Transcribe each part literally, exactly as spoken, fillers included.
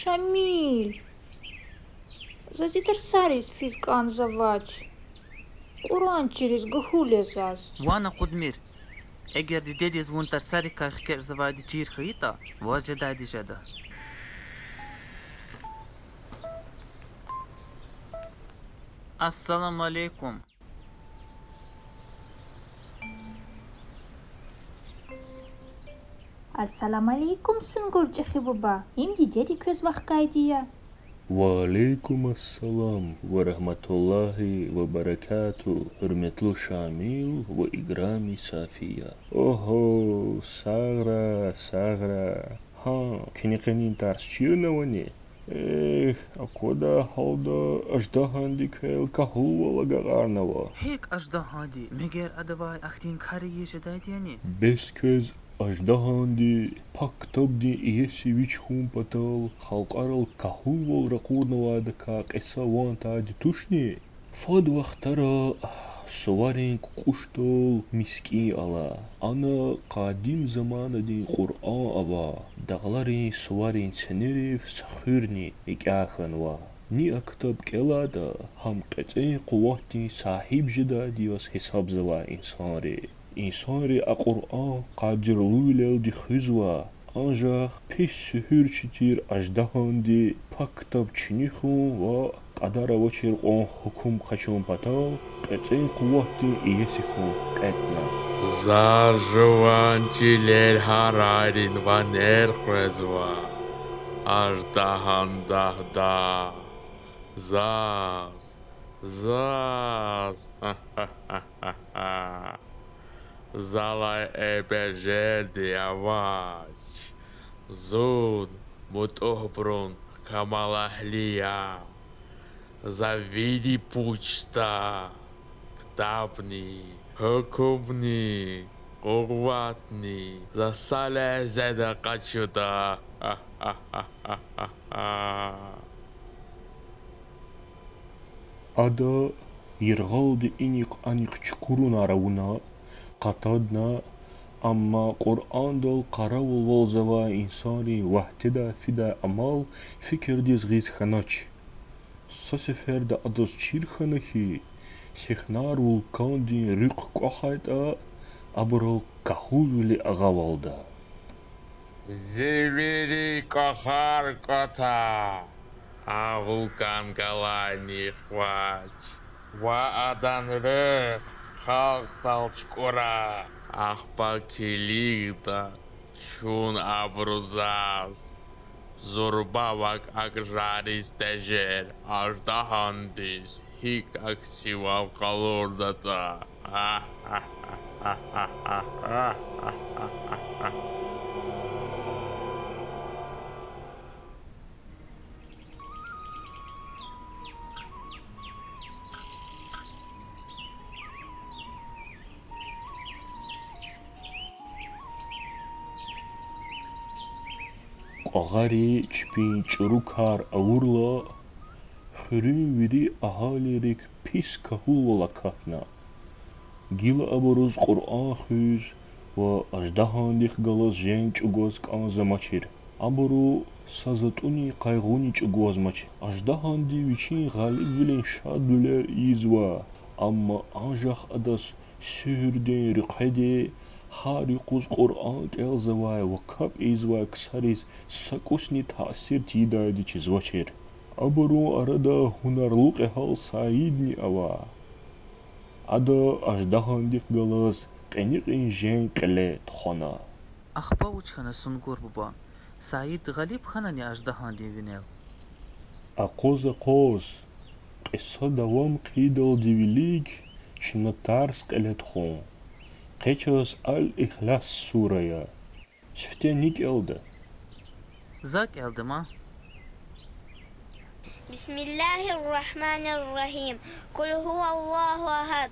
Шамил, за зи тарсариз физ кӀанзавач. Кьуръан чириз гагьлу я заз. Ван акъудмир. Эгер дидедиз вун тарсарикай хкечӀзавайди чир хьайитӀа, ваз жедайди жеда. Ассаламу алейкум. Ассаламу алейкум, Сунгур чӀехи буба. Им дидеди квез вахкайди я. Ва алейкум ассалам ва рагьматуллагьи ва баракатугь, гьуьрметлу Шамил ва играми Сафия. Огьо, сагърай, сагърай. Гьа, куьне къенин тарс чирнавани? Эхь, аквадай гьалда аждагьанди квел кагьулвал агакьарнава. ГьикӀ аждагьанди? Мегер адавай ахьтин кар ийиз жедайди яни? Бес квез аждагьанди пак ктабдин иеси вич хьун патал халкьарал кагьулвал ракъурнавайдакай кьиса ван тайди тушни? Фад вахтара суварин кукӀушдал мискӀин алай, ана къадим заманадин Къуръан авай, дагъларин суварин ценерив са хуьрни рикӀяй хьанва. Ни а ктаб кӀелайтӀа, гьам кьецӀен къуватдин сагьиб жедайди яз гьисабзавай инсанри. Инсанри а Къуръан къадирлувилелди хуьзва, анжах пис суьгьуьрчи тир аждагьанди пак ктаб чуьнуьхун ва кьадар авачир кьван гьукум къачун патал кьецӀен къуватдин иеси хьун кьетӀна. За жуван чилел гьарайрин ванер къвезва аждагьандагъда. Заз, заз. Залай эвел жерди авач. Зун мутӀугьбурун камалэгьли я. За вири пучда: ктабни, гьукумни, къуватни. За са легьзеда къачуда. Ада яргъалди инихъ-анихъ чукурунар авуна, къатадна, амма Къуръандал къаравулвалзавай инсанрин вагьтедай фидай амал фикирдиз гъиз хьанач. Са сеферда адаз чир хьана хьи, сихнар вулкандин руьхъ кӀвахайтӀа, абурал кагьулвили агъавалда. Зи вири кӀвахар кӀватӀа, а вулкан галайнихъ вач. Ва адан руьхъ халкьдал чукӀура. Ахпа килигда чун абуру заз. Зурба вак акӀ жариз тежер аждагьандиз гьикӀ аксивал къалурдатӀа. КӀвагъари чпин чӀурукар авурла, хуьруьн вири агьалийрик пис кагьулвал акатна. Гила абуруз Къуръан хуьз ва аждагьандихъ галаз женг чӀугваз кӀанзамачир. Абуру са затӀунин къайгъуни чӀугвазмачир. Аждагьанди вичин гъалибвилин шадвилер ийизва, амма анжах адаз суьгьуьрдин руьхъеди гьар юкъуз Къуръан кӀелзавай ва капӀ ийизвай ксариз са кӀусни таъсир тийидайди чизвачир. Абурун арада гьунарлу кьегьал Саидни ава. Ада аждагьандихъ галаз кьиникьин женг кьиле тухвана. Ахпа вуч хьана, Сунгур буба? Саид гъалиб хьанани аждагьандин винел? Акъваз-акъваз, кьиса давам хъийидалди вилик чна тарс кьиле тухун. Къе чаз Аль-Ихлас сура я. Сифте ни кӀелда? За кӀелда ман. بسم الله الرحمن الرحيم. قل هو الله أحد،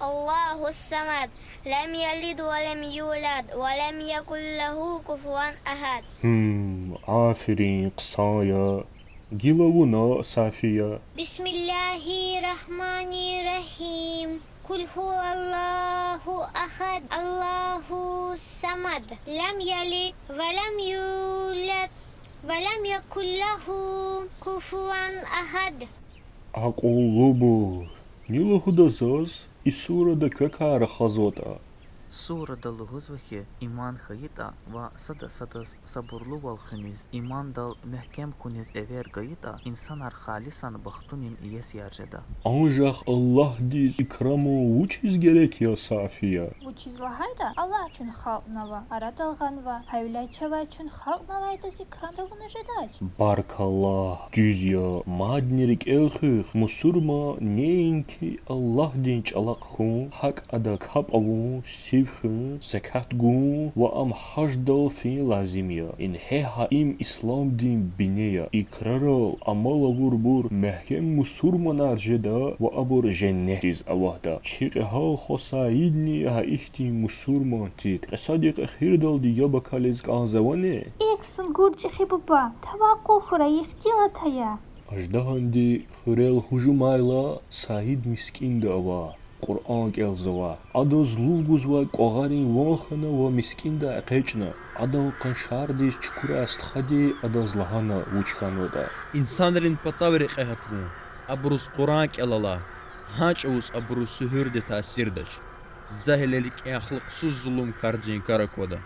الله الصمد، لم يلد ولم يولد، ولم يكن له كفوا أحد. Гьм, аферин, хъсан я. Гила вуна, Сафия. بسم الله الرحمن الرحيم. قل هو الله أحد، الله الصمد، لم يلد ولم يولد، ولم يكن له كفوا أحد. Акьуллубур, ни лугьуда заз и сурада квекай рахазватӀа? Сурада лугьузва хьи, иман хьайитӀа ва сада садаз сабурлувал хуьниз, имандал мягькем хьуниз эвер гайитӀа, инсанар халисан бахтунин иесияр жеда. Анжах Аллагьдиз икрамун вучиз герек я, Сафия? Вучиз лагьайтӀа Аллагь чун халкьнава, арадал гъанва, гьавиляй чавай чун халкьнавайдаз икрам тавуна жедач. Баркалла, дуьз я, мадни рикӀел хуьх, мусурман неинки Аллагьдин чӀалахъ хьун, гьакӀ Ада капӀ авун, сив хуьн, закат гун ва ам гьаждал фин лазим я. Ингье гьа им исламдин бине я. Икрарал амал авурбур мягькем мусурманар жеда ва абур женнетдиз авахьда. Чи кьегьал хва Саидни гьа ихьтин мусурман тир. Кьисадихъ эхирдалди яб акализ кӀанзавани? Эхь, Сунгур чӀехи буба, тавакъу хьурай, ихтилат ая. Аждагьанди хуьрел гьужумайла, Саид мискӀинда ава, Къуръан кӀелзава. Адаз лув гузвай кӀвагъарин ван хьана ва мискӀиндай экъечӀна. Адан къаншардиз чукурай стхади адаз лагьана вуч хьанватӀа. Инсанрин патав рекье гьат вун, абуруз Къуръан кӀел ала, гьа чӀавуз абуруз суьгьуьрди таъсирдач. За гьеле рикӀин ахлакьсуз зулумкардин кар аквада.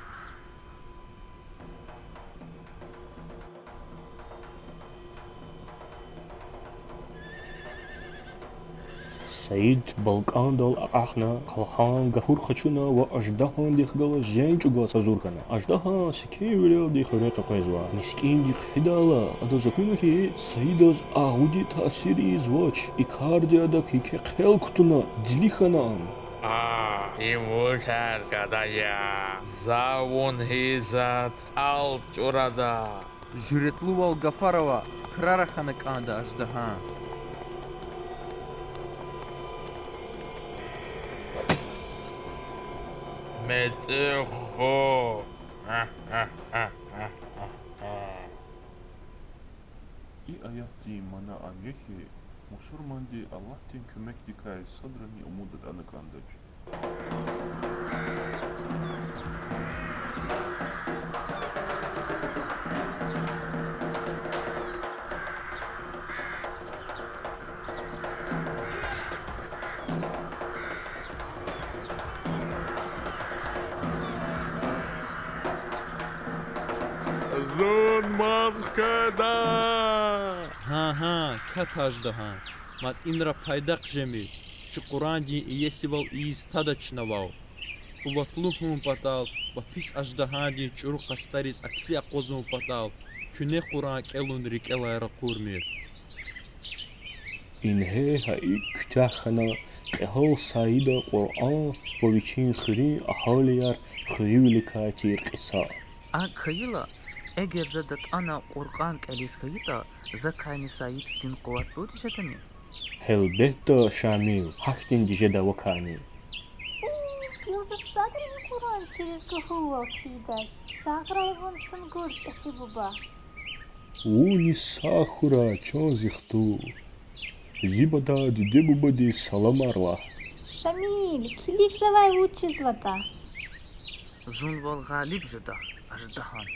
Саид балкӀандал акьахна, къалхан гапур къачуна ва аждагьандихъ галаз женг чӀугваз гьазур хьана. Аждагьа секинвилелди хуьре къекъвезва. МискӀиндихъ фидайла, адаз акуна хьи, Саидаз агъуди таъсир ийизвач. И карди адак еке хъел кутуна, дили хьана ам. А, им вучар, гада я? За вун гьизат тӀал чӀурада. Жуьретлувал гафар ава, крара хьана кӀанда аждагьан. МецӀи ху. И аятдин мана ам я хьи, мусурманди Аллагьдин куьмекдикай садрани умуд атӀана кӀандач. Зун маз хкведа! Гьа-гьа, кат, аждагьа. Мад инра пайдах жемир, чи Къуръандин иесивал ийиз тадач на вав. Къуватлу хьун патал ва пис аждагьандин чӀуру къастариз акси акъвазун патал куьне Къуръан кӀелун рикӀелай ракъурмир. Ингье гьа икӀ куьтягь хьана кьегьал Саида Къуръан ва вичин хуьруьн агьалияр хуьруьвиликай тир кьиса. АкӀ хьайила, эгер за датӀана Къуръан кӀелиз хьайитӀа, закайни Саид хьтин къуватлуди жедани? Гьелбетда, Шамил, гьахьтинди жеда вакайни. Уф, гила заз садрани Къуръан чириз гуьгьуьлвал хъийидач. Сагърай вун, Сунгур чӀехи буба. Вунни сагъ хьурай, чан зи хтул. Зи патай диде-бубадиз саламар лагь. Шамил, килигзавай вуч жезватӀа. Зунвал гъалиб жеда, аждагьан.